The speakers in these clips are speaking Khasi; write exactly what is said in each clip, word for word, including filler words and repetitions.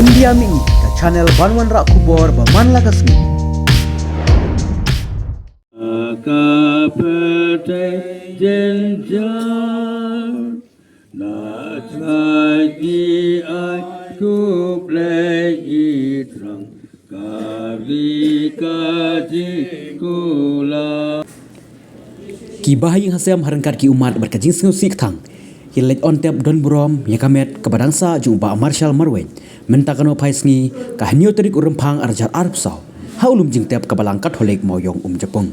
India Mini, ka channel ban wanrah khubor ba man la ka sngi. Ka pyrthei jynjar, na trai ki ai khublei i Trai, ka ri ka jingkular. Ki bahaïing hasem ha ryngkat ki ummat bad ka jingsngewsih kthang ki la leit on tep don burom ïa ka met kaba dang sah jong u Bah Marshal Marwein, mynta kano phai sngi ka hynñiew tarik u Rymphang arhajar arphew saw, ha u lum jingtep ka Balang Katholik Mawïong Umjapung.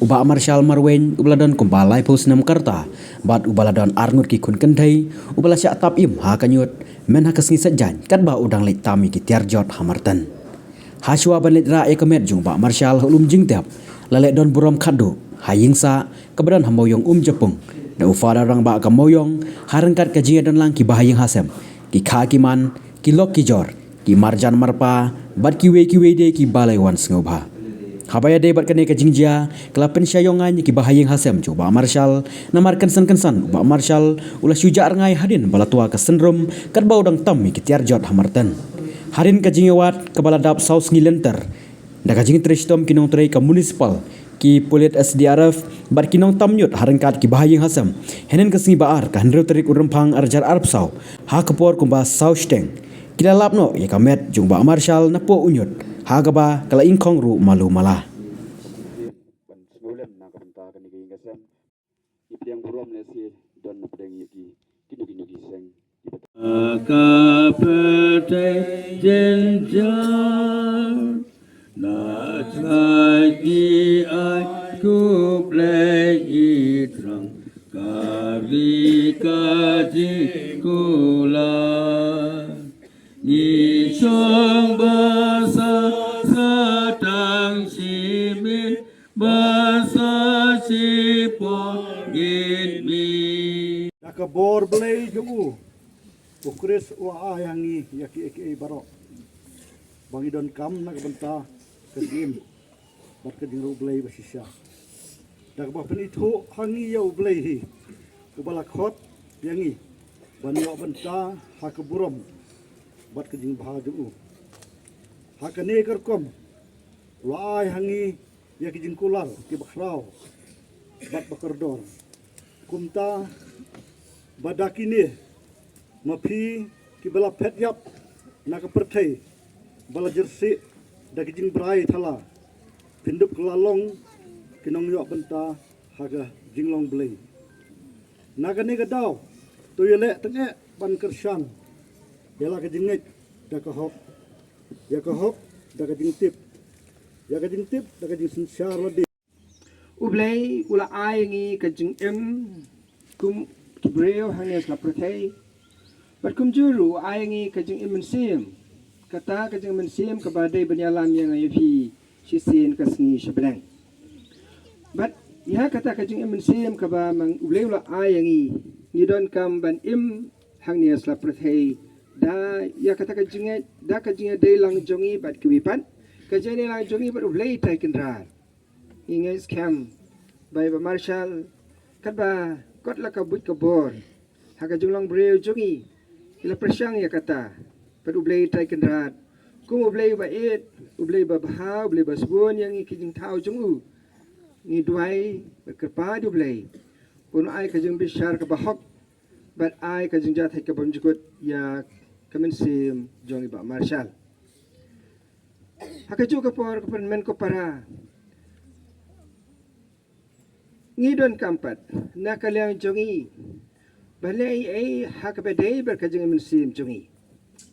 U Bah Marshal Marwein uba la don kumba laiphew snem ka rta bad uba la don arngut ki khun kynthei, uba la shah tap im ha ka ñiut, myn ha ka sngi Saitjaiñ katba u dang leit tam ïa ki tiar jot ha Marten. Hashwa ban leit rah ïa ka met jong u Bah Marshal ha u lum jingtep, la leh don burom khatduh ha ïingsah kaba don ha Mawïong Umjapung da u Father rangbah ka Mawïong, ha ryngkat ka jingïadon lang ki bahaïing hasem, ki kha ki man, ki lok ki jor, ki marjan marpa bad kiwei kiwei de ki balei wan sngewbha. Haba ïadei bad kane ka jingjia, ka la pynshai ïong aiñ ïa ki bahaïing hasem jong u Bah Marshal, namar kynsan kynsan u Bah Marshal u la shu jah rngai hadien ba la twa ka syndrom katba u dang tam ïa ki tiar jot ha Marten. Hadien ka jingïawad kaba la dap saw sngi lynter, da ka jingtrei shitom ki nongtrei ka municipal, ki pulit S D R F bad ki nongtam ñiut ha ryngkat ki bahaïing hasem, hynnin ka sngi ba ar ka hynriew tarik u Rymphang arhajar arphew saw, ha ka por kumba saw shiteng, ki la lap noh ïa ka met jong u Bah Marshal napoh u ñiut, ha kaba ka la ïngkhong ruh malu mala. Ban sngewlem na ka bynta kane ka ïing ka sem. Ngi pdiang burom lehse don na pdeng ïa ki kino kino ki seng. Ka pyrthei jynjar, na trai ki ai khublei i Trai, ka ri ka jingkular. Ngi shong ba sa sa tang shi miet, ba sa shi por ngin mih. Da ka bor Blei jong u, u Khrist u la ai ha ngi ïa kiei kiei baroh ba ngi donkam na ka bynta ka jingim bad ka jingriewblei ba shisha. Da kaba pynithuh ha ngi ïa u Blei hi, uba la khot ïa ngi ban ïoh bynta ha ka burom bad ka jingbha jong u. Ha kane ka rukom u la ai ha ngi ïa ki jingkular kiba khraw bad ba kordor. Kumta ba da kine ma phi kiba la phet ïap na ka pyrthei ba la jyrsieh da ki jingbrai thala, phin dup kylla long ki nongïoh bynta ha ka jinglong Blei. Na kane ka daw to ïaleh tyngeh ban kyrshan ïa la ka jingngeit da ka hok, ïa ka hok da ka jingtip, ïa ka jingtip da ka jingsynshar lade. U Blei u la ai ngi ka jingim kum ki briew hangne sla pyrthei. Bad kumjuh ruh u ai ngi ka jingim mynsiem. Kata ka jingim mynsiem kaba dei ban ïalam ïa nga ïa phi shisien ka sngi shabneng. Bad ïa kata ka jingim mynsiem kaba ma U Blei u la ai ïa ngi, ngi donkam ban im hangne sla pyrthei da ïa kata ka jingngeit, da ka jingïadei lang jong ngi bad kiwei pat, ka jingïadei lang jong ngi bad U Blei Trai Kynrad. Ngi ngeit skhem ba i Bah Marshal, katba kot la ka buit ka bor ha ka jinglong briew jong i, i la pyrshang ïa kata. Bad U Blei Trai Kynrad, kum U Blei uba ïeit, U Blei uba bha, U Blei uba sbun ïa ngi ki jingthaw jong u, ngi duwai bad kyrpad ïa U Blei ba un ai ka jingbishar kaba hok bad ai ka jingjahthait ka bymjukut ïa ka mynsiem jong i Bah Marshal. Ha kajuh ka por, ko pynmen ko para, ngi donkam pat na ka liang jong ngi ban leh ei ei ha kaba dei bad ka jingim mynsiem jong ngi.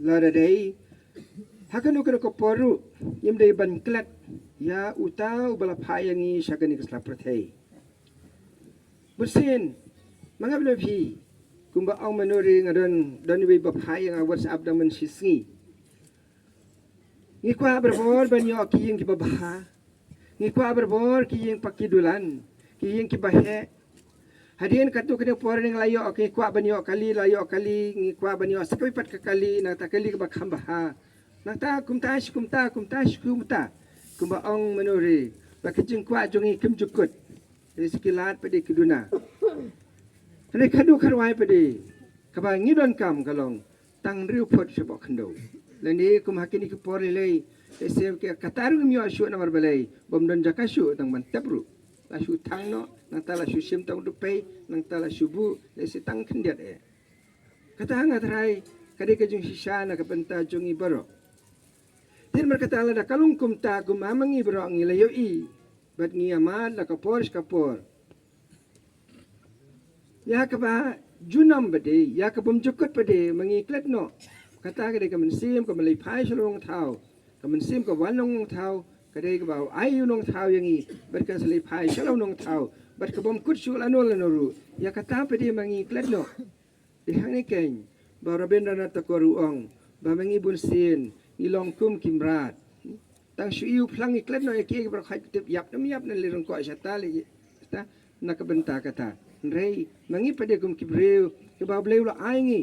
Lada dei ha kano kano ka por ruh, ngim dei ban klet ïa uta uba la phah ïa ngi sha kane ka sla pyrthei. Bun sien ma nga bad phi, kumba ong Manuri, nga don, don iwei ba phah ïa nga WhatsApp da mynshisngi. Ngi kwah barabor ban ïoh ki ïing kiba bha. Ngi kwah barabor ki ïing paki dulan, ki ïing kiba heh. Hadien katto katne por ne nga la ïoh, ngi kwah ban ïoh kali, la ïoh kali, ngi kwah ban ïoh sa kawei pat ka kali, nangta kali kaba kham bha. Nangta kumta shi kumta, kumta shi kumta. Kumba ong Manuri, ba ki jingkwah jong ngi kim ju kut. Dei sa ki lad pat de ki duna. Hynrei khadduh kharwai pat de, kaba ngi donkam ka long tang hynriew phut shapoh khyndew. Lane kum ha kine ki por lei lei, lehse kata ruh ngim ïoh shuh namar balei, bym don jaka shuh tang ban tep ruh. La shu thang noh, nangta la shu shim tang u dupei, nangta la shu buh, lehse tang khyndiat eh. Kata nga tharai, ka dei ka jingshisha na ka bynta jong ngi baroh. Te namar kata lada ka long kumta, kumba ma ngi baroh ngi la ïohi bad ngi ïa mad na ka por sha ka por. Ïa kaba junom pat de, ïa ka bymjukut pat de, ma ngi klet noh. Kata ka dei ka mynsiem kaba leit phai sha u Nongthaw. Ka mynsiem ka wan na u Nongthaw, ka dei kaba ai u Nongthaw ïa ngi, bad kan sa leit phai sha u Nongthaw, bad ka bym kut shuh lano lano ruh. Ïa kata pat de ma ngi klet noh. Dei hangne keiñ ba Rabindranath Tagore u ong ba ma ngi bunsien ngi long kum ki mrad. Tang shu ïoh phlang ngi klet noh ïa kiei kiei baroh, hooid, tip ïap ne ym ïap, ne leit ryngkoh shata leit shata na ka bynta kata. Hynrei ma ngi pat de kum ki briew kiba U Blei u la ai ngi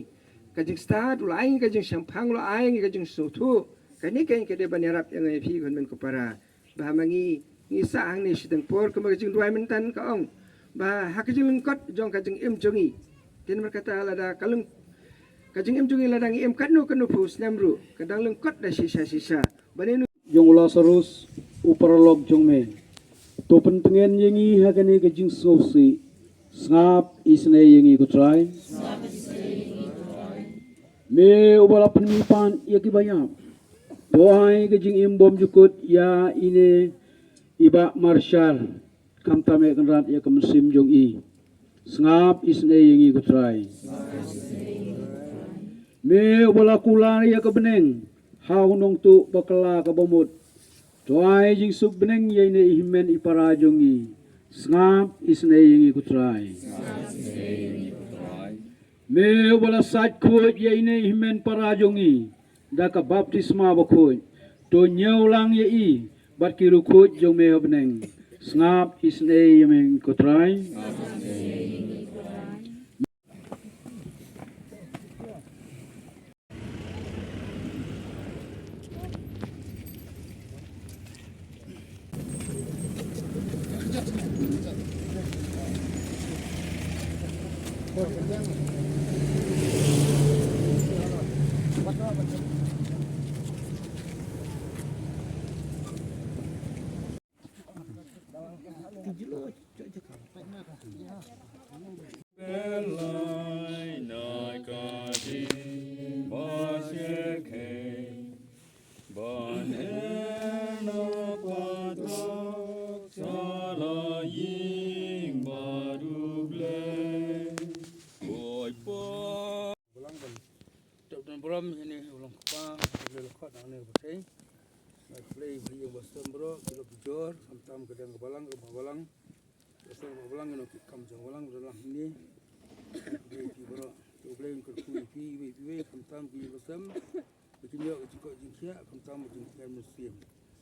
ka jingstad, u la ai ngi ka jingshemphang, u la ai ngi ka jingsngewthuh. Kane keiñ ka dei ban ïarap ïa ngi, ïa phi ko hynmen ko para. Ba ma ngi, ngi sah hangne shiteng por, kumba ka jingduwai mynta ka ong ba ha ka jinglyngkot jong ka jingim jong ngi. Te namar kata lada ka lyng-, ka jingim jong ngi lada ngi im katno katno phew snem ruh, ka dang lyngkot da shisha shisha. Ba ne nu jong u Lasarus, u paralok jong me, to pyntngen ïa ngi ha kane ka jingsngewsih. Sngap isynei ïa ngi ko Trai. Me uba la pynmihpat ïa kiba ïap, to ai ka jingim bymjukut ïa ine i Bah Marshal, khamtam eh Kynrad ïa ka mynsiem jong i. Sngap isynei ïa ngi ko Trai. Me uba la kular ïa ka bneng ha u nongtuh bakla kaba mut, to ai jingsuk bneng ïa ine i hynmen i para jong ngi. Sngap isynei ïa ngi ko Trai. Me uba la sait khuid ïa ine i hynmen para jong ngi da ka baptisma bakhuid, to ñiew lang ïa i bad ki riewkhuid jong me ha bneng. Sngap isynei ïa ngi ko Trai. Tep don burom ïa ine u long kpa, u Blei la khot na ine ka pyrthei. Nga khublei ïa ki ïing ba sem baroh, ki lok ki jor, khamtam ka dang ka balang, ka balang. Ka sem ka balang, ïa ki kam jong balang, ba don lang ine. Nga khublei ïa ki baroh. Ki U Blei un kyrkhu ïa phi, iwei pa iwei, khamtam ki ïing ba sem. Ba kin ïoh ka jingkoit jingkhiah, khamtam ka jingkmen mynsiem.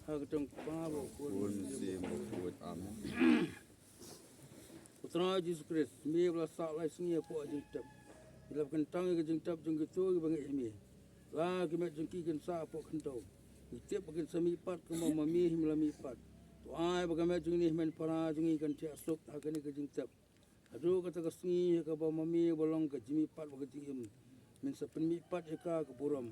Ha ka kyrteng u Kpa bad u Khun bad u Mynsiem Bakhuid. Amen. Ko Trai Jisu Khrist, me ba la sah lai sngi hapoh ka jingtep. Ngi la kyntang ïa ka jingtep jong kito kiba ngeit ha me. La ki met jong ki kin sah hapoh khyndew. Ngi tip ba kin sa mihpat kumba ma me him la mihpat. To ai ba ka met jong ngi ne hynmen para jong ngi kan thiah suk ha kane ka jingtep. Haduh kata ka sngi ha kaba ma me ba long ka jingmihpat bad ka jingim, men sa pynmihpat ïa ka ka burom.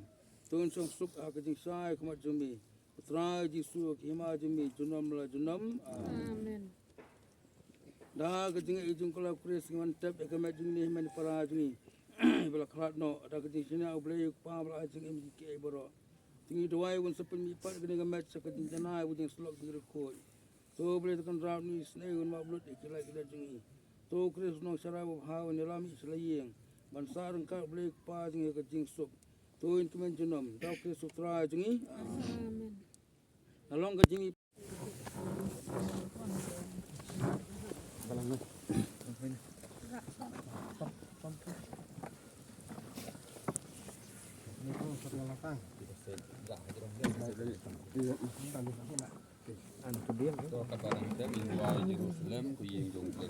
To ngin shong suk ha ka jingshai ha khmat jong me. Ko Trai Jisu, ha ka hima jong me junom la junom. Amen. Amen. Da ka jingngeit jong u Khrist ngi wan tep ïa ka met jong ngi ne hynmen para jong ngi ba la khlad noh. Da ka jingshaniah U Blei U Kpa ba la ai jingim ïa kiei baroh. Te ngi duwai ba un sa pynmihpat ïa kane ka met sha ka jingjanai bad jingsyllok jingriewkhuid. To U Blei Trai Kynrad un isynei, un map lut ïa ki lait ki lait jong ngi. To u Khrist u Nongsharai babha un ïalam ïa sha la ïing ban sah ryngkat U Blei U Kpa jong ngi ha ka jingsuk. To ngin kmen junom da u Khrist U Trai jong ngi. Amen. Amen. Na long ka jingim. To ka balang te ïing wa Jerusalem, ku ïing jong U Blei.